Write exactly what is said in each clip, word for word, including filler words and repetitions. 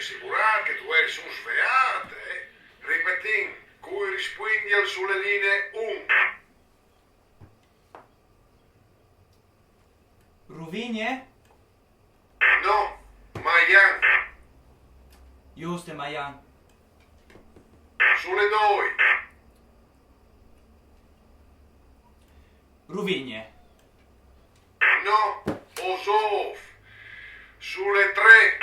Sigurâ che tu eris un sveât, eh? Ripetìn, cui rispuindial su le linie un? Ruvigne? No, Maian. Juste, Maian. Su le doi. Ruvigne. No, Osôf. Su le trê.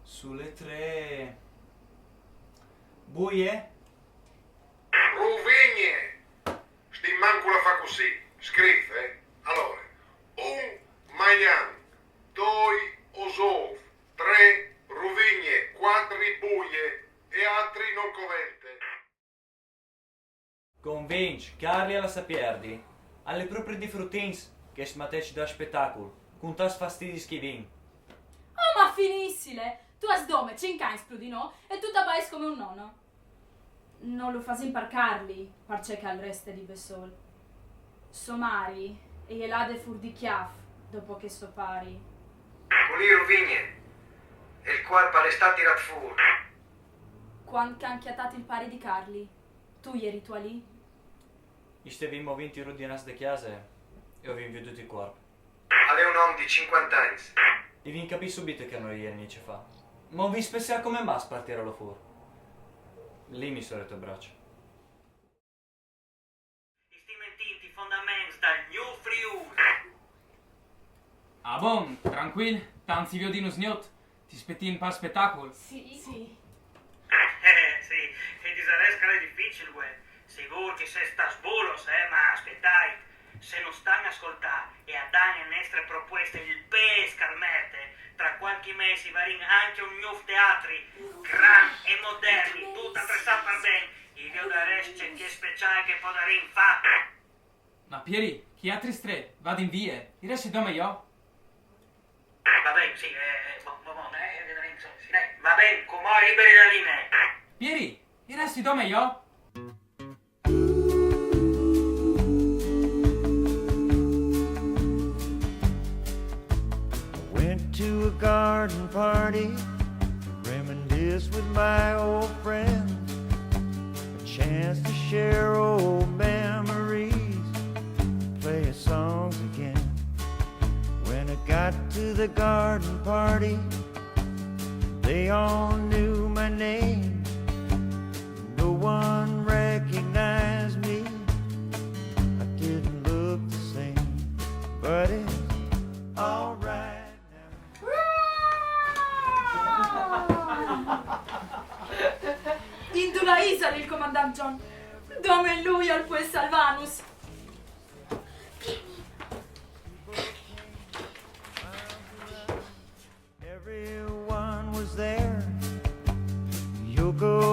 Su le trê. Buie? Ruvigne. Stìn mancul a fâ cussì. Scrif, eh? Alore, un, Maian, doi, Osôf, trê, Ruvigne, cuatri, Buie, e atri no covente. Convinç Carli a lassâ pierdi. Al è propri di frutins chest matec dal spetacul, cun tants fastidis che i vin. Oh, ma finissile! Tu âs dome cinc agns plui di nô e tu tu baiis come un nono. No lu fasìn par Carli, parcè che al reste di bessôl. Sô mari e je lade fûr di cjâf dopo che so pari. Culì, Ruvigne, il cuarp al è stât tirât fûr. Cuant che a àn cjatât il pari di Carli, tu jeris tu alì? I stevin movint i rûts dinans de cjase e o vin viodût il cuarp. Al è un om di cincuante agns. I vin capît subit che no i jere gnît ce fâ. Ma o vin spessejât come mats par tirâlu fûr. Lì mi sore to braç. Ti stì mentint i fondaments dal Gnûf Friûl. Ah bon, trancuil, tant si viodìn usgnot, ti spetìn pal spetacul. Sì. Sì. Eh, sì, e disarès che al è dificil, vuê. Sigûr che i sês stâts bulos, eh, ma spietait. Se nus stan a scoltâ e a dan lis nestris propuestis il pês che al merte, tra cualchi mês i varìn ancje un gnûf teatri, grant e modern, dut atressât par ben, i viodarès ce che speciâl che i podarìn fâ. Ma Pieri, chei altris trê, vadin vie, i resti dome jo. Va ben, sì, eh, bon, bon, bon, eh, viodarìn, sì, sì, dai, va ben, cumò liberi la linie. Pieri, i resti dome jo. I went to a garden party, reminisce with my old friends. A chance to share old memories, play songs again. When I got to the garden party, they all knew my name. No one recognized me. I didn't look the same, but it's alright now. Indulà isal il comandant John? Dome lui al pues salvânus. Everyone was there. Yoko